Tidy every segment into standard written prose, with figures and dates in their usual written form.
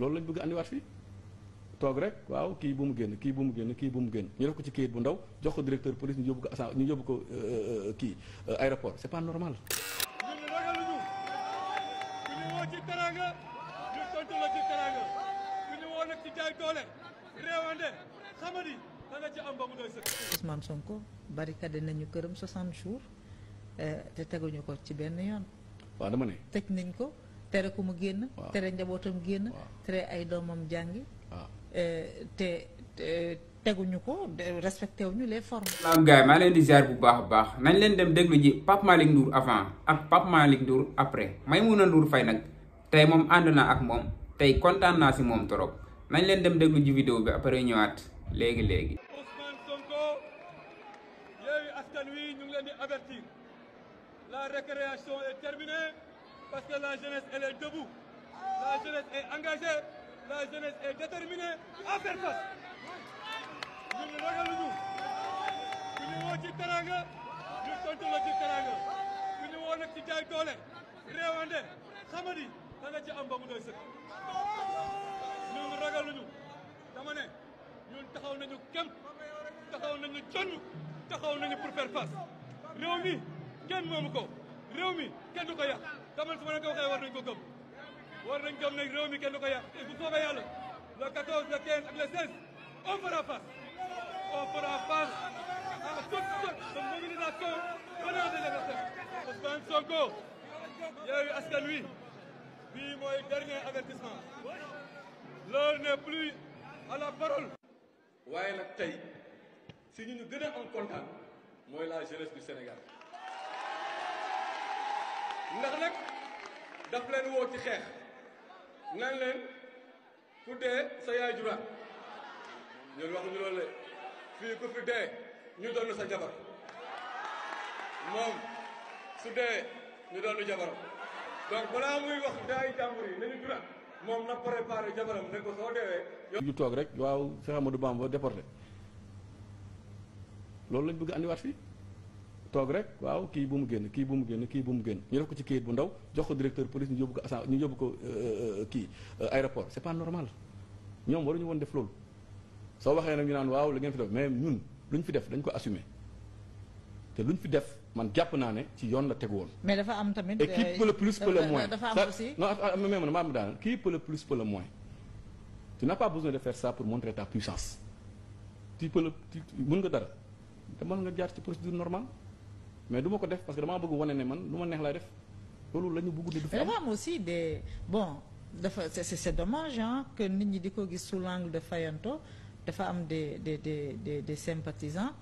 loolu lañ bëgg andiwaat fii toog rek waaw kii bu mu génn kii bu mu génn kii bu mu génn ñu def ko ci kayit bu ndaw jox ko directeur police ñu yóbbu ko ñu yóbbu ko kii aéroport c'est pas normal. ñun ragaluñu ku ñu woo ci teranga ñu tontu la ci teranga ku ñu woo nag ci jaay doole réewande xamadi da nga ci am ba mu doy sëkk. Ousmane Sonko barricade nañu këram 60 jours te teguñu ko ci benn yoon. waaw dama ne. tëj nañ ko tere ku mu génn. tere njabootam génn. tere ay doomam jàngi. te teguñu ko respecté wuñu les formes. salaam gars yi maa leen di ziar bu baax a baax nañ leen dem déglu ji Pape Malick Ndour avant ak Pape Malick Ndour après Maimouna Ndour Faye nag tey moom ànd naa ak moom tey kontaan naa si moom trop nañ leen dem déglu ji vidéo bi après ñëwaat léegi léegi. Ousmane Sonko Yewwi Askan Wi ñu ngi leen di avertir la récréation est terminée parce que la jeunesse elle est debout la jeunesse est engagée la jeunesse est déterminée à faire face. ñun ragaluñu ku ñu woo ci teranga ñu tontu la ci teranga ku ñu woo nag ci jaay doole réewande xamadi da nga ci am ba mu doy sëkk. ñun ragaluñu dama ne ñun taxaw nañu kem taxaw nañu jonn taxaw nañu pour faire face réew mi kenn moomu ko réew mi kenn du ko yàq damal su ma leen ko waxee war nañ ko gëm war nañ gëm ne réew mi kenn du ko yàq et bu soobee yàlla le 14 le 15 ak le 16 on fera face à toute sorte de mobilisation venant de l'adversaire. Ousmane Sonko Yewwi Askan Wi bii mooy dernier avertissement l'heure n'est plus à la parole. waaye nag tey si ñu gën a am kontaan mooy la jeunesse du Sénégal ndax nag daf leen woo ci xeex nan leen ku dee sa yaay juraat ñun waxuñu loolu fii ku fi dee ñu doon sa jabar moom su dee ñu doon jabaram donc balaa muy wax daay jàmbur yi nañu juraat moom na préparé jabaram ne ko soo deewee. ñu toog rek waaw Cheikh Amadou Bamba déporté loolu lañ bëgg andiwaat fii toog rek waaw kii bu mu génn kii bu mu génn kii bu mu génn ñu def ko ci kayit bu ndaw jox ko directeur police ñu yóbbu ko kii aéroport c'est pas normal ñoom waruñu woon def loolu. soo waxee nag ñu naan waaw li ngeen fi def mais ñun lu ñu fi def dañ ko assumer te lu ñu fi def man jàpp naa ne ci yoon la tegu woon. mais dafa am tamit. et qui peut le plus peut le moins. dafa am aussi non même maa daanaka qui peut le plus peut le moins. tu n'as pas besoin de faire ça pour montrer ta puissance. mën nga dara demal nga jaar ci procédure normale mais du ma ko def parce que damaa bëgg wane ne man lu ma neex laay def loolu la ñu bëgg ne du fi am. dafa am aussi des bon dafa c'est dommage hein que nit ñi di ko gis sous l'angle de fayanto. dafa am des sympathisants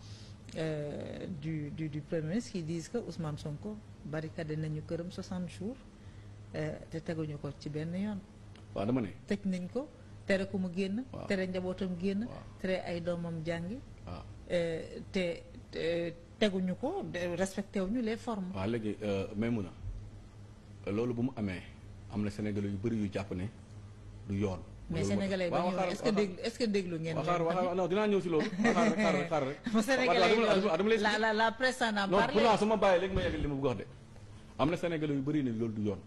du Premier ministre qui disent que Ousmane Sonko barricade nañu këram 60 jours te teguñu ko ci benn yoon. waaw dama ne. tëj nañ ko tere ku mu génn. tere njabootam génn. tere ay doomam jàngi. te teguñu ko respecté wuñu les formes. waaw léegi Maimouna loolu bu mu amee am na Sénégalais yu bëri yu jàpp ne du yoon. mais sénégalais dañuy wax est-ce que déglu ngeen. waxaar non dinaa ñëw si loolu. xaar rek. sénégalais la presse en a parlé. non su ma bàyyi léegi ma yeggal li ma bëgg wax de am na sénégalais yu bëri ne loolu du yoon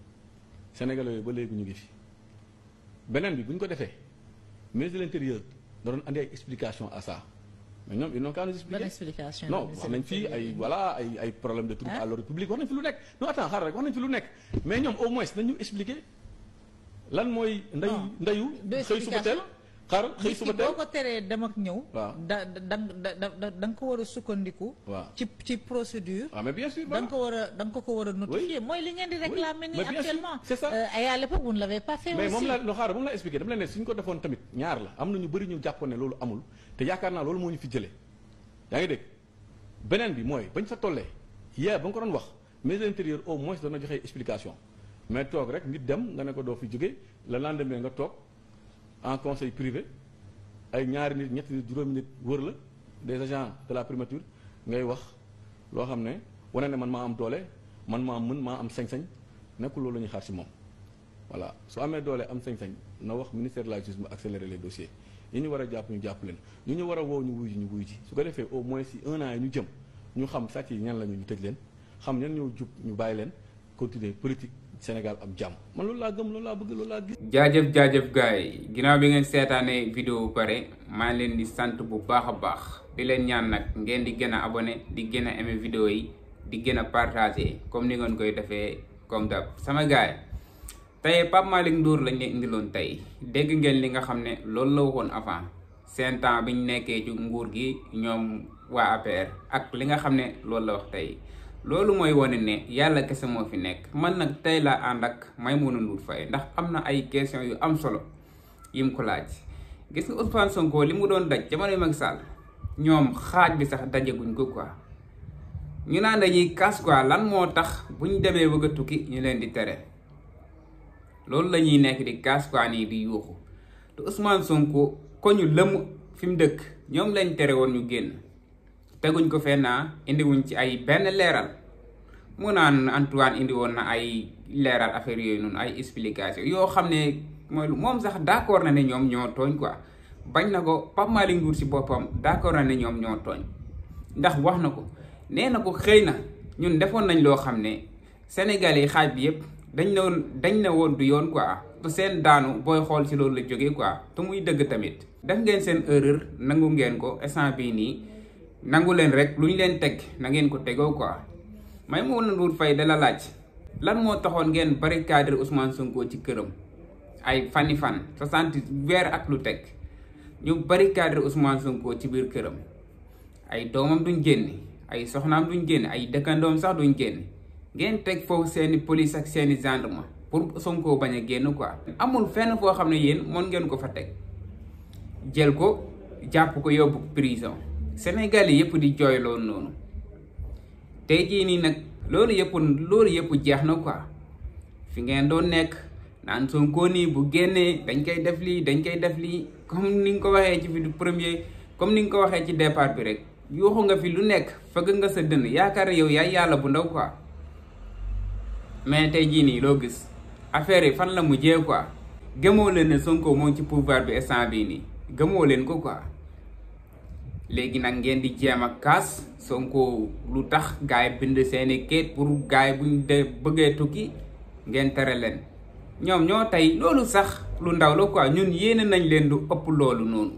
sénégalais yooyu ba léegi ñu ngi fi beneen bi bu ñu ko defee ministre de l'intérieur da doon andi ay explication à ça mais ñoom ils n'ont qu'à nous expliquer. bonne explication non wax nañ fi ay problème de trouble à l'ordre public wax nañ fi lu nekk non attends xaar rek wax nañ fi lu nekk mais ñoom au moins nañu expliquer. lan mooy ndeyu xëy suba teel xëy suba teel boo ko teree dem ak ñëw. waaw da nga ko war a sukkandiku. waaw ci procédure. waaw mais bien sûr da nga ko war a notifier. mooy li ngeen di réclamer nii actuellement. c'est ça et à l'époque vous ne l'avez pas fait aussi. mais moom la expliqué dama leen ne suñ ko defoon tamit ñaar la am na ñu bëri ñu jàppoon ne loolu amul te yaakaar naa loolu moo ñu fi jëlee yaa ngi dégg beneen bi mooy bañ fa tollee ba nga ko doon wax ministre de l'intérieur au moins dana joxe explication mais toog rek nit dem nga ne ko doo fi jóge le lendemain nga toog en conseil privé ay ñaari nit ñetti nit juróomi nit wër la des agents de la primature ngay wax loo xam ne wane ne man maa am doole man maa mën maa am sañ-sañ nekkul loolu la ñuy xaar ci moom. voilà su amee doole am sañ-sañ na wax ministère de la justice mu accélérer les dossiers yi ñu war a jàpp ñu jàpp leen ñu war a woo ñu wuy ji su ko defee au moins si 1 an yi ñu jëm ñu xam sàcc yi ñan la ñu tëj leen xam ñan ñoo jub ñu bàyyi leen continuer politique Sénégal am jàmm man loolu laa gëm loolu laa bëgg loolu laa gis. jaajëf gars yi ginnaaw bi ngeen seetaanee vidéo bu pare maa leen di sant bu baax a baax di leen ñaan nag ngeen di gën a abonné di gën a aimé vidéo yi di gën a partagé comme ni ngeen koy defee comme d'hab sama gars yi tey Pape Malick Ndour lañ leen indiloon tey dégg ngeen li nga xam ne loolu la waxoon avant seen temps biñ nekkee ci nguur gi ñoom waa APR ak li nga xam ne loolu la wax tey. loolu mooy wane ne yàlla kese moo fi nekk man nag tey laa ànd ak Maimouna Ndour Faye ndax am na ay question yu am solo yim ko laaj gis nga Ousmane Sonko li mu doon daj jamono Macky Sall ñoom xaaj bi sax dajaguñ ko quoi ñu naan dañuy kaas quoi lan moo tax buñ demee bëgg a tukki ñu leen di tere loolu la ñuy nekk di kaas quoi nii di yuuxu te Ousmane Sonko ko ñu lëm fi mu dëkk ñoom lañ tere woon ñu génn teguñ ko fenn indiwuñ ci ay benn leeral mu naan Antoine indi woon na ay leeral affaire yooyu noonu ay explication yoo xam ne mooy moom sax d'accord na ne ñoom ñoo tooñ quoi bañ na ko Pape Malick Ndour si boppam d'accord na ne ñoom ñoo tooñ ndax wax na ko nee na ko xëy na ñun defoon nañ loo xam ne Sénégal yi xaaj bi yëpp dañ ne woon du yoon quoi te seen daanu booy xool si loolu la jógee quoi te muy dëgg tamit def ngeen seen erreur nangu ngeen ko instant bii nii nangu leen rek lu ñu leen teg na ngeen ko tegoo quoi Maimouna Ndour Faye da la laaj lan moo taxoon ngeen barricade Ousmane Sonko ci këram ay fan 60 weer ak lu teg ñu barricade Ousmane Sonko ci biir këram ay doomam duñ génn ay soxnaam duñ génn ay dëkkandoom sax duñ génn ngeen teg foofu seeni police ak seeni gendarme pour Sonko bañ a génn quoi amul fenn foo xam ne yéen mën ngeen ko fa teg jël ko jàpp ko yóbbu prison Sénégal yi yëpp di jooy loolu noonu tey jii nii nag loolu yëpp jeex na quoi fi ngeen doon nekk naan Sonko nii bu génnee dañ koy def lii comme ni nga ko waxee ci fi premier comme ni nga ko waxee ci départ bi rek yuuxu nga fi lu nekk fëgg nga sa dënn yaakaar yow yaay yàlla bu ndaw quoi mais tey jii nii loo gis affaire yi fan la mujjee quoi gëmoo leen ne Sonko moo ci pouvoir bi instant bii nii gëmoo leen ko quoi. léegi nag ngeen di jéem a kaas Sonko lu tax gaay bind seeni kayit pour gaay buñ de bëggee tukki ngeen tere leen ñoom ñoo tey loolu sax lu ndaw la quoi ñun yéene nañ leen du ëpp loolu noonu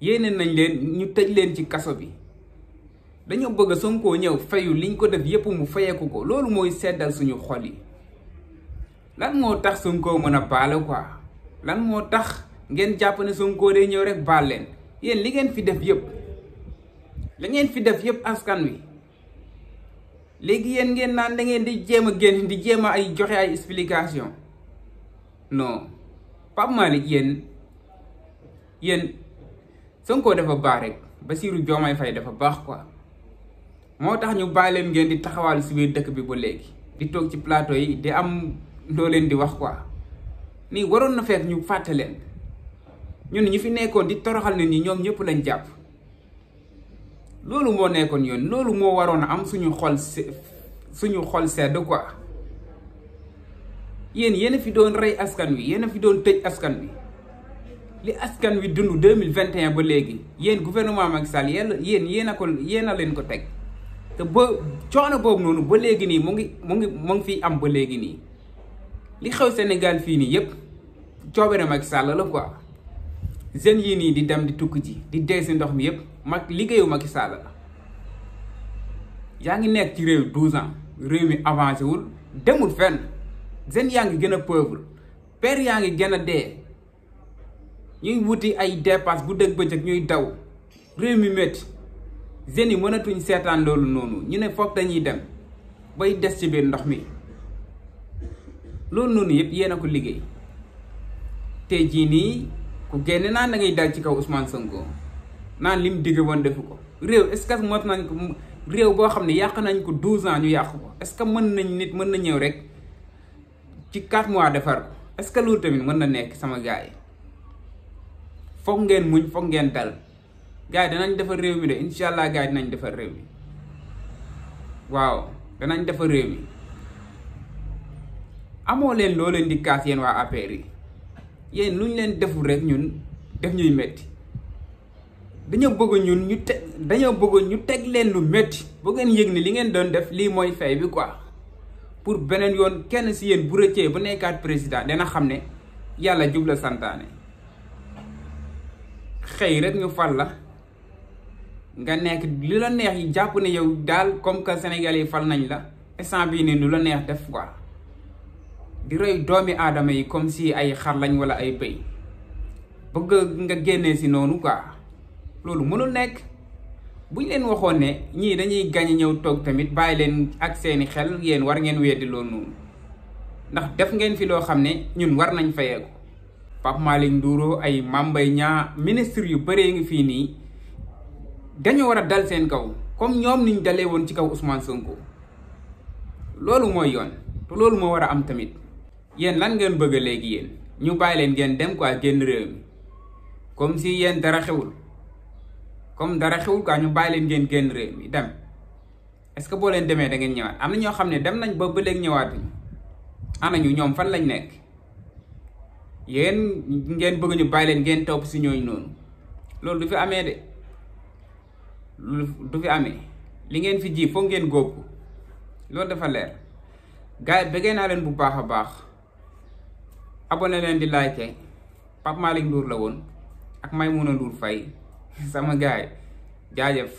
yéene nañ leen ñu tëj leen ci kaso bi dañoo bëgg Sonko ñëw fayu liñ ko def yépp mu fayeeku ko loolu mooy seddal suñu xol yi lan moo tax Sonko mën a baale quoi lan moo tax ngeen jàpp ne Sonko day ñëw rek baal leen yéen li ngeen fi def yëpp askan wi léegi yéen ngeen naan da ngeen di jéem a génn di jéem a ay joxe ay explication non Pape Malick yéen Sonko dafa baax rek Bassirou Diomaye Faye dafa baax quoi moo tax ñu bàyyi leen ngeen di taxawal si biir dëkk bi ba léegi di toog ci plateau yi di am loo leen di wax quoi nii waroon na fekk ñu fàtte leen ñun ñu fi nekkoon di toroxal nit ñi ñoom ñëpp lañ jàpp loolu moo nekkoon yoon loolu moo waroon a am suñu xol sedd quoi yéen fi doon rey askan wi yéen fi doon tëj askan wi li askan wi dund 2021 ba léegi yéen gouvernement Macky Sall yéen a leen ko teg te ba coono boobu noonu ba léegi nii mu ngi fiy am ba léegi nii li xew Sénégal fii nii yépp coobere Macky Sall la quoi jeunes yii nii di dem di tukki ji di dee si ndox mi yépp liggéeyu Macky Sall la yaa ngi nekk ci réew 12 ans réew mi avancé wul demul fenn jeunes yaa ngi gën a pauvre père yaa ngi gën a dee ñuy wuti ay dépense bu dëgg bëccëg ñuy daw réew mi métti jeunes yi mënatuñ seetaan loolu noonu ñu ne foog dañuy dem bay des ci biir ndox mi loolu noonu yëpp yéen a ko liggéey tey jii nii ku génne naan da ngay dal ci kaw Ousmane Sonko naan lim digg woon defu ko réew est-ce que mot nañ ko réew boo xam ne yàq nañ ko 12 ans ñu yàq ko est-ce que nit mën na ñëw rek ci 4 mois defar ko est-ce que loolu tamit mën na nekk sama gars yi foog ngeen muñ foog ngeen dal gars yi danañ defar réew mi de incha allah gars yi dinañ defar réew mi waaw danañ defar réew mi amoo leen loo leen di kaas yéen waa APR yi yéen lu ñu leen deful rek ñun def ñuy metti dañoo bëgg ñu teg leen lu metti bu ngeen yëg ni li ngeen doon def lii mooy fay bi quoi pour beneen yoon kenn si yéen bu rëccee bu nekkaat président dana xam ne yàlla jubla santaane xëy rek ñu fal la nga nekk li la neex yi jàpp ne yow daal comme que Sénégal yi fal nañ la instant bii nii lu la neex def quoi di rey doomi aadama yi comme si ay xar lañ wala ay bëy bëgg nga génnee si noonu quoi loolu mënul nekk. buñ leen waxoon ne ñii dañuy gañ ñëw toog tamit bàyyi leen ak seeni xel yéen war ngeen weddi loolu noonu ndax def ngeen fi loo xam ne ñun war nañ fayeeku Pape Malick Ndour ay Mame Mbaye Niang ministre yu bëree ngi fii nii dañoo war a dal seen kaw comme ñoom niñ dalee woon ci kaw Ousmane Sonko loolu mooy yoon te loolu moo war a am tamit yéen lan ngeen bëgg léegi yéen ñu bàyyi leen ngeen dem quoi génn réew mi comme si yéen dara xewul comme dara xewul quoi ñu bàyyi leen ngeen génn réew mi dem est-ce que boo leen demee da ngeen ñëwaat am na ñoo xam ne dem nañ ba léegi ñëwaatuñu ana ñu ñoom fan lañ nekk yéen ngeen bëgg ñu bàyyi leen ngeen topp si ñooñu noonu loolu du fi amee de du fi amee li ngeen fi ji foog ngeen góob ko loolu dafa leer gars yi bëggee naa leen bu baax a baax abonné leen di like Pape Malick Ndour la woon ak Maimouna Ndour Faye sama gaay jaajëf